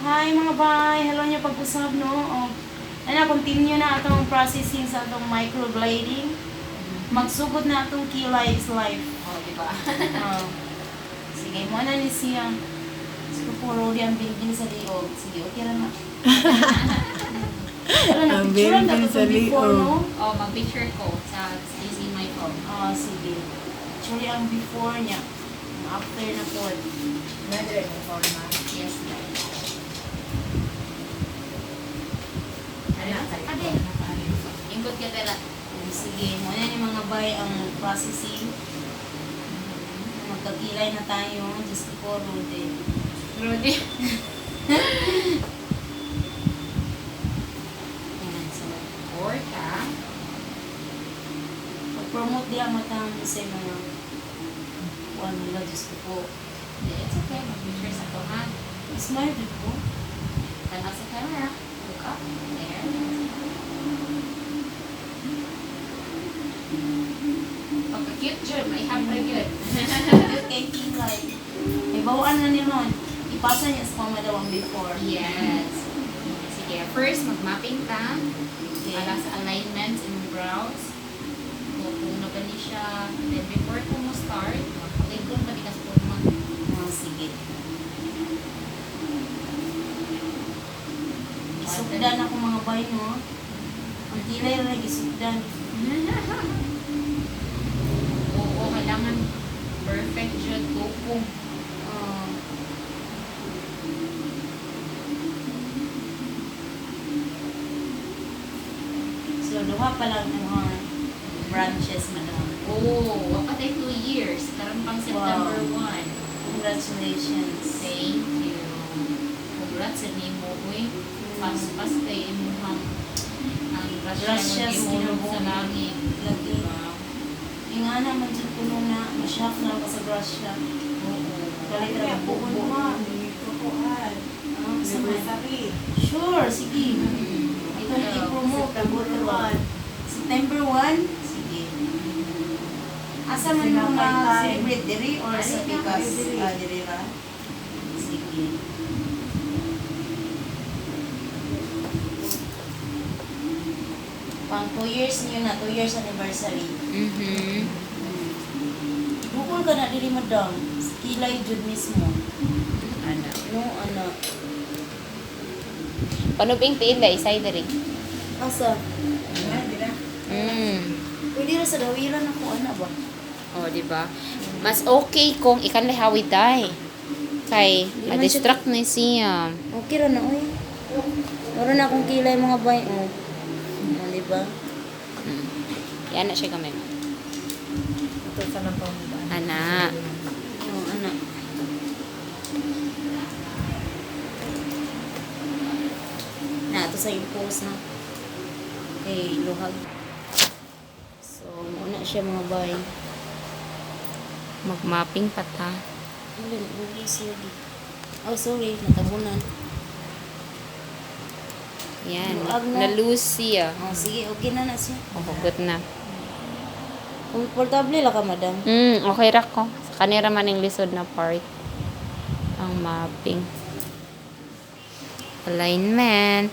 Hi, mga bay! Hello niyo pag-usab, no? O, ana, continue na atong processing sa atong microblading. Magsugod na atong kilay is life. Oh, di ba? Oh. Sige, mo na ni siya. Sige po, Rodi, ang bilbil sa liog. Sige, okay ra na. Wala na, Ang picturean na bilbil to sa before, liog. no? Oh, mag-picture ko sa using my phone. Ah, sige. Actually, ang before niya. Ang after na po. Yes, ma'am. Ade. Ingkot ka tela. Sige, mo na ni, mga bay, ang processing. Magkakilay na tayo. Diyos ko po, Rode. Rudy. Ayan, so, Or ka. pag-promote diya matang sa mga kuan nila, Diyos ko po. Yeah, it's okay. Mag-picture sa ko, ha? Smile din po. Tanaw sa camera. Look up. There. Pagka-cute, Jud. May hamper yun. Cute kay kilay. May bawaan na nila. Ipasa niya sa pamadaw ang before. Yes. Sige. First, mag-mapping ta. Okay. Para sa alignments and brows. So, kung na ba ni siya. Then, before ko mo start, magpaligron pa di ka sa forma. Ah, sige. Isugdan ako, mga bay, no? Ang kilay ra gisugdan. Oo, kailangan perfect jud tukong. Ah. So, duha pa lang ang mga branches, madam. Oo, wa pa tayo 2 years. Karon pang September 1. Congratulations. Thank you. Congrats sa nimo, uy. Paspas kay imuhang ang grasya Gracias, mo gihulog sa kinabuhi. langit. Lagi. Diba? Yung nga naman dyan kuno na, ma-shock na ako sa grasya. Oo. Galit ra buo. Ah, sa man. Sure, sige. Ito na i-promote. September 1? Sige. Asa man mo ma-celebrate diri or sa Pikas? Ah, diri ra? Sige. Pang 2 years niyo na, 2 years anniversary. Bukol ka na diri, madam. Sa kilay jud mismo. Ana. No, ano. Panubing tiil dai isay diri. Asa? Pwede ra sa dawiran ako, ana ba? Oh, di ba? Mas okay kung ikan lihawi dai. Kay Di man siya- ma-distract na siya. Okay ra na, oy. Meron na akong kilay, mga bay, oh. Oh, di ba? Yan na siya kami. Ana. Oh, ana. Na, ito sa impose na. Okay, luhag. So, muna siya, mga bay. Magmapping pa ta. Ano, okay, sorry. Oh, sorry, natabunan. Yan. Luag na. Na-loose siya. Oh, sige, okay na na siya. Oh, hugot na. Komportable la ka, madam. Okay ra ko. Sa kanira man ang lisod na part. Ang mapping. Alignment.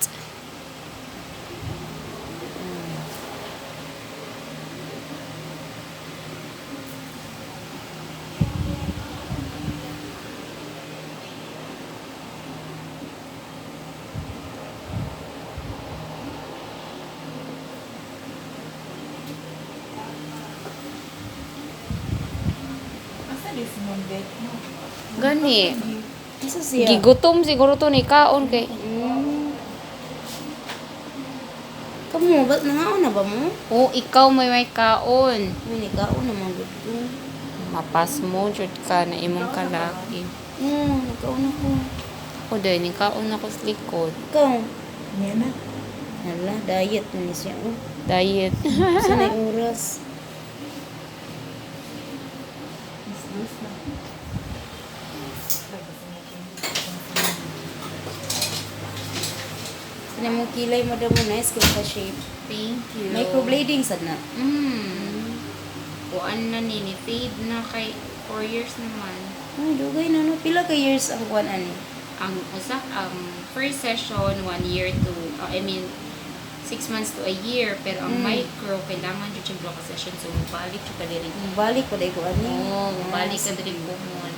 Gani. Asa siya? Gigutom siguro to ni kaon kay. Kamu, ba't nangaon na ba mo? Oh, ikaw may kaon. May nikaon na mga good ko. Mapas mo jud ka na imong kalaki. Oo, nagkaon ako. Ako din ni kaon ako sa likod. Ikaw? Hala, diet na ni siya. Oh. Diet. Sa na yung oras? Sa mong kilay mo daw mo, nice kung ka-shape. Thank you. Microblading sad na. Kuan na ni fade na kay 4 years naman. Ay, dugay na, no? Pila ka years ang kuan ani? Ang usa, ang first session, 1 year to, I mean, 6 months to a year. Pero ang micro, kailangan jud siyang duha ka session. So, mubalik jud ka diri. Balik ko dai ko ani. Oo, mubalik ka diri puhon.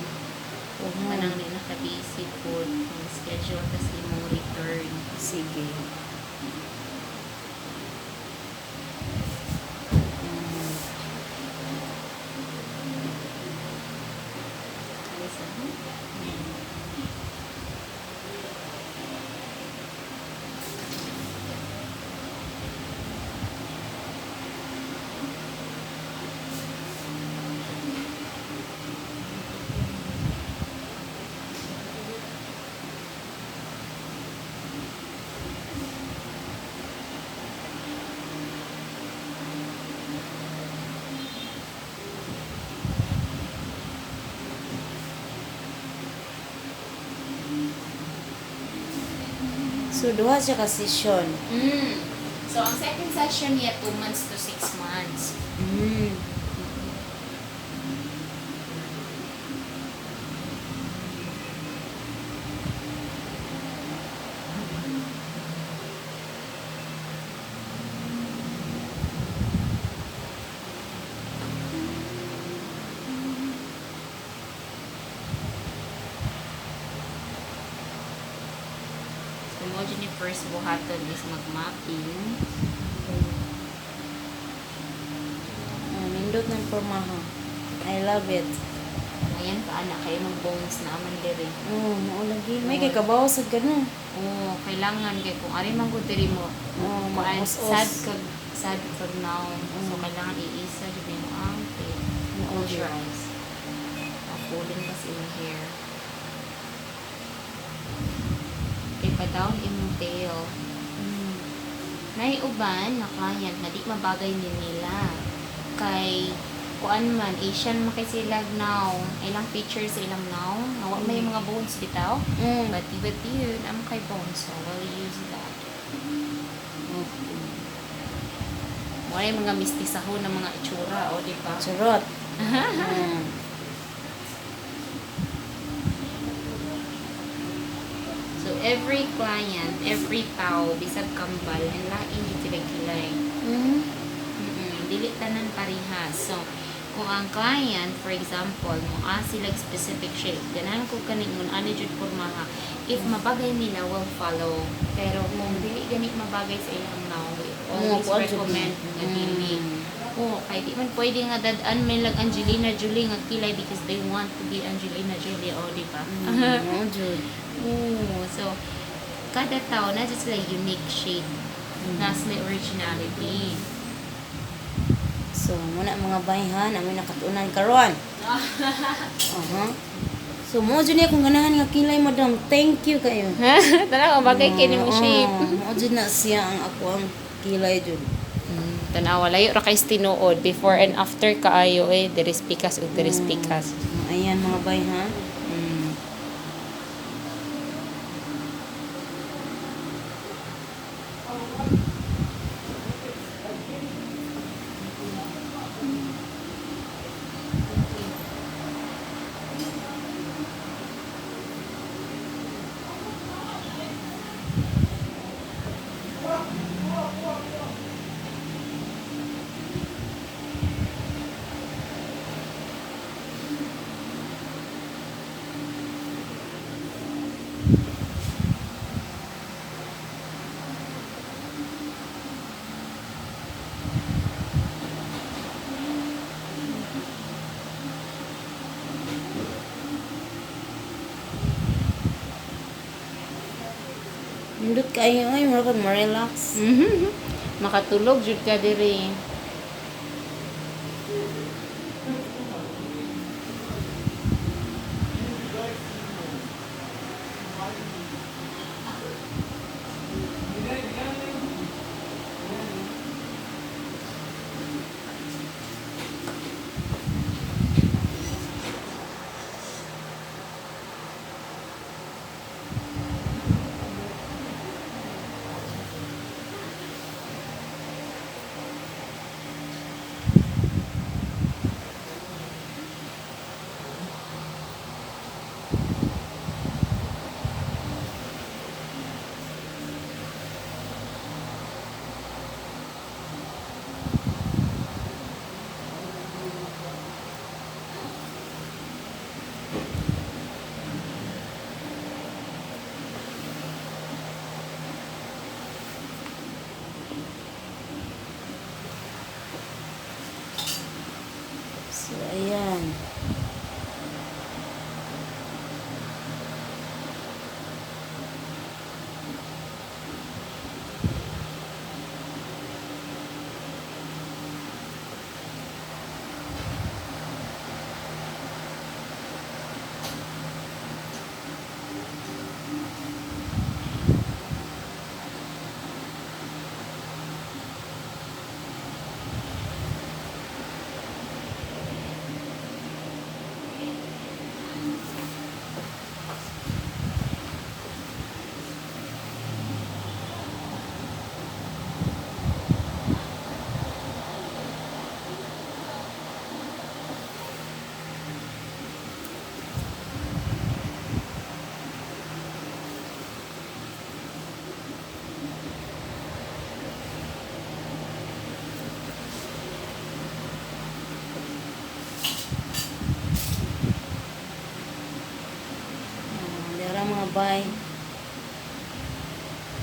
Puhon. Kanang di naka-busy po. Ang schedule kasi imong return. Sige. Alis, ah. So duha siya ka session. So, ang second session niya, 2 months to 6 months. So, mo dyan yung first buhaton is mag-mapping. Ah, nindot ng pormaha. I love it. Ayan pa, anak, kayo mag-bones na aman diri. Oh, mao lagi. May kay kabaw sad ka no. Oo, kailangan kay kung ari man gud diri mo, Oh, kuan maus-us. sad kag now. So kailangan iisa jud nimo ang tape. Mao Close your jud. eyes. Pulling kas imong hair. Kay pa down imong tail. Nay uban na client na di mabagay ni nila. Kay kuan man, Asian man kay sila now. Ilang features sa ilang now. Nawa may mga bones bitaw. But yun, I'm kay bones, so we'll use that. Okay. Wala yung mga mistisahon ng mga itsura, o di ba? Charot. So every client, every tao, bisag kambal, and lain jud sila kilay. Dili tanan parehas. So, kung ang client, for example, mo sila specific shape, ganahan ko kaningon ani jud pormaha. If mabagay nila, will follow. Pero kung dili gani mabagay sa ilang now, we always kuan jud recommend ni. nga dili. Oh, kay di man pwede nga dad-an may lag Angelina Jolie nga kilay because they want to be Angelina Jolie, oh, di ba? Mao jud. Oo, so kada tao na just sila unique shape, na sila originality. So, muna mga bayhan, amoy nakatunan karon. Aha. So, mo jud niya kung ganahan nga kilay, madam. Thank you kayo. Tanaw, bagay kay nimo shape. Mao jud na siya ang ako ang kilay jud. Tanawa, layo ra kay tinuod before and after kaayo eh, diri pikas ug diri pikas. Ayan mga bay ha. Nindot kayo ay mura kag ma-relax. Makatulog jud ka diri.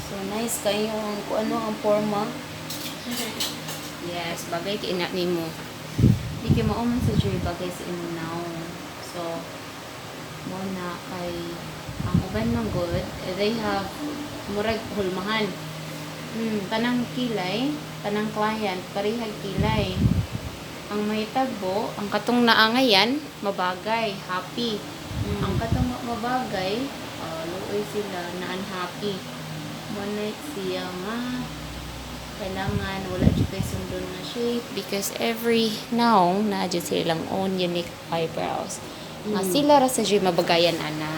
So nice kayo ang kung ano ang forma. Yes, bagay kay ina nimo. Di kay mao man sa jury bagay sa imo now. So mo na kay ang uban man good, they have murag hulmahan. Tanang kilay, tanang client, parehag kilay. Ang mahitabo, ang katong naangayan, mabagay, happy. Ang katong mabagay, luoy sila na unhappy. Mo na siya nga kailangan wala jud kay sundon na shape because every now na jud silang own unique eyebrows. Nga sila ra sa jud mabagayan ana.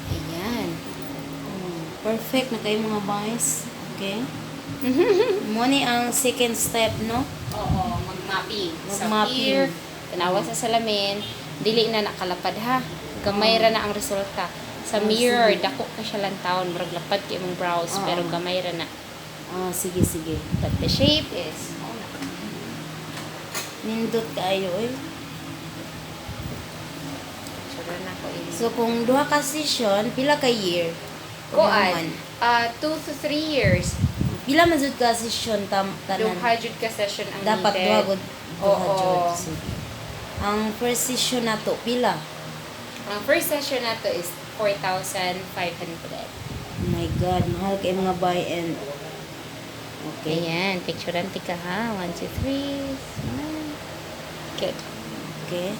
Ayan. Perfect na kayo mga guys. Okay. Mo ni ang second step, no? Oo, mag-mapping. Sa Mag-mapping. ear, tanawa sa salamin, dili na nakalapad ha. Gamay ra na ang resulta. Sa Ah, mirror, sige. dako ka siya lang taon, murag lapad kay imong brows, Oo. pero gamay ra na. Ah, sige, sige. But the shape is, mao na. Nindot kaayo eh. Sure na ko ini. So kung duha ka session, pila ka year? Kuan, 2 to 3 years, Pila man jud ka session tam tanan? duha jud ka session ang Dapat needed. duha gud, duha Oo. jud. Sige. Ang first session nato pila? Ang first session nato is 4,500. Oh my God, mahal kay mga buy and okay. Ayan, picturean tika ha. 1, 2, 3. Smile. Good. Okay.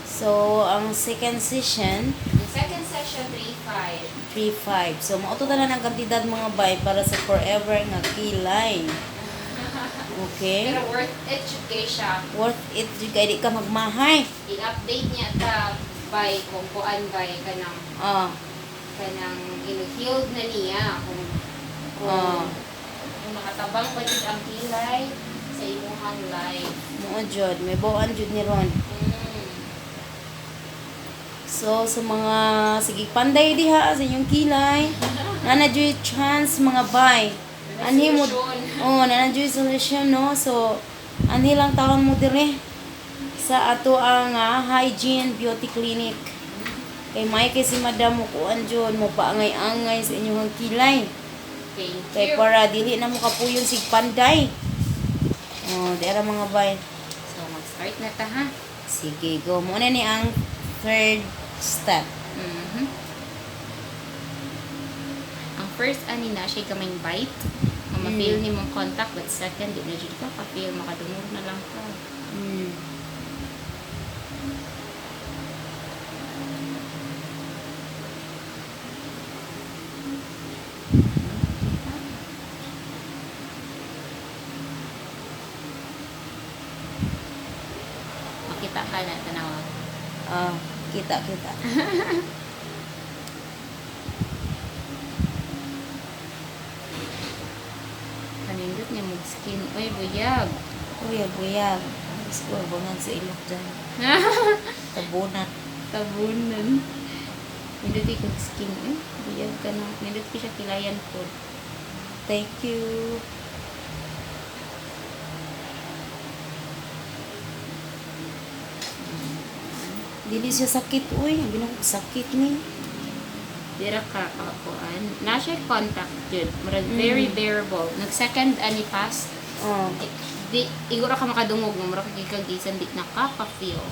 So, ang second session, Ang second session, 3,500. 3.5. So, mauto tanan ang kantidad mga bay para sa forever nga kilay. Okay? Pero worth it jud kay siya. Worth it jud kay di ka magmahay. I-update niya ta by kung kuan by kanang kanang healed na niya kung kung, kung nakatabang pa jud ang kilay sa imuhang life. Mao jud, may bawaan jud ni ron. So, sa mga sige panday diha sa inyong kilay, nana jud chance mga bay. Anhi mo Solusyon. Oh, nana jud solution, no. So, anhi lang taon mo dire sa ato ang hygiene beauty clinic. Kay may kay si madam mo kuan jud mo paangay-angay sa inyong kilay. Thank Kay you. para dili na mo kapuyon sig panday. Oh, dira mga bay. So mag-start na ta ha. Sige, go. Muna ni ang third step. Ang first ani na siya kaming bite. Ang ma-feel ni mong contact but second di na jud ka ka-feel, makadungog na lang ka. Makita ka na tanawa. Ah, kita kita. Kanindot ni mong skin. Uy, buyag. Uy, buyag. Diyos ko, bangan sa ilok dyan. Tabunan. Tabunan. Nindot kag skin. Eh, buyag ka na. Nindot ko siya kilayan po. Thank you. Dili siya sakit, uy. Ang ginoo, sakit ni. Dira ka kakuan. Na siya contact jud. Murag very bearable. Nag second ani pass. Oh. Di igura ka makadungog mo murag kay kagisan di nakaka-feel.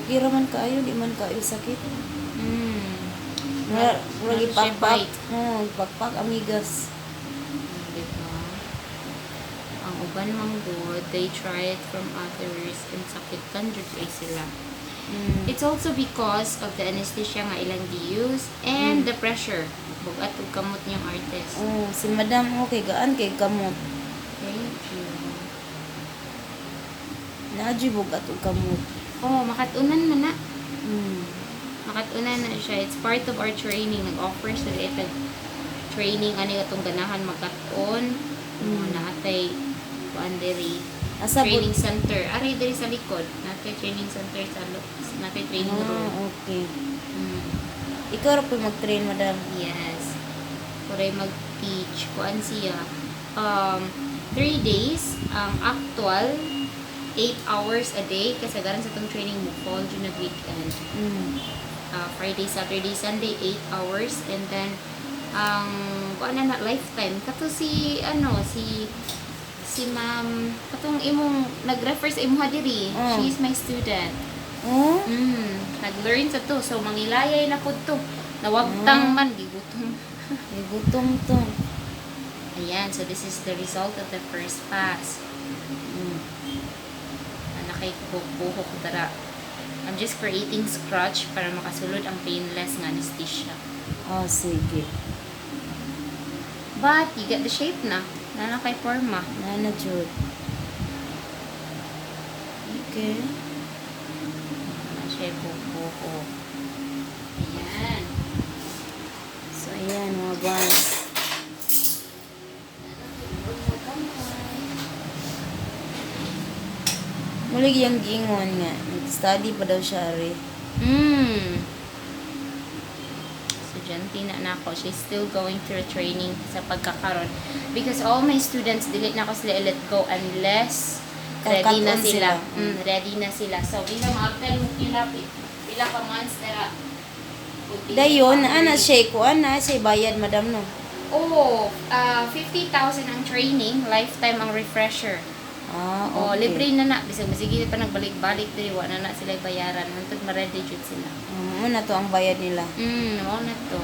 Okay ra man kaayo, di man kaayo sakit. Mura mura Not siya gipakpak. bite. Oh, gipakpak amigas. Diba? Ang uban man gud, they try it from others and sakitan jud kay sila. It's also because of the anesthesia nga ilang gi-use and the pressure. Bugat og kamot niyang artist. Oh, si Madam, okay gaan kay kamot. Thank you. Naa juy bugat og kamot. Oh, makatunan man na. Makatunan na siya. It's part of our training. Nag-offer sila ito training ani atong ganahan magkat-on. Naatay kuan diri Asa training center. Ari diri sa likod. Natay training center sa natay training room. Ah, okay. Ikaw ra po mag-train, Madam? Yes. Kuray mag-teach. Kuan siya. 3 days ang actual, 8 hours a day kasagaran sa tong training mo fall jud nag weekend. Friday, Saturday, Sunday, 8 hours, and then ang kuan na na lifetime kato si ano si ma'am katong imong nag-refer sa imuha diri. She's my student. Oh? Nag-learn sa to. So mangilayay na pud to. Nawagtang man gigutom. Gutom to. Ayan, so this is the result of the first pass. Nakay buhok dara. I'm just creating scratch para makasulod ang painless nga anesthesia. Oh, sige. But you get the shape na. Na kay forma. Naa na jud. Okay. Na siya buhok. Ayan. So, ayan, mga guys. Muli yung giingon nga. Nag-study pa daw siya, ari. Estudyante na nako. She's still going through training sa pagkakaron. Because all my students, dili na ko sila i-let go unless ready na Kakaton sila. Sila. Ready na sila. So, bilang maabtan mo kilapit, pila ka months na. Dayon, naa na siya, kuan na siya bayad, Madam, no? Oh, 50,000 ang training, lifetime ang refresher. Ah, Oh, okay. libre na na. Bisag masige pa nagbalik-balik diri, wa na na sila bayaran. Hantod ma-ready jud sila. Mao na to ang bayad nila. Mao na to.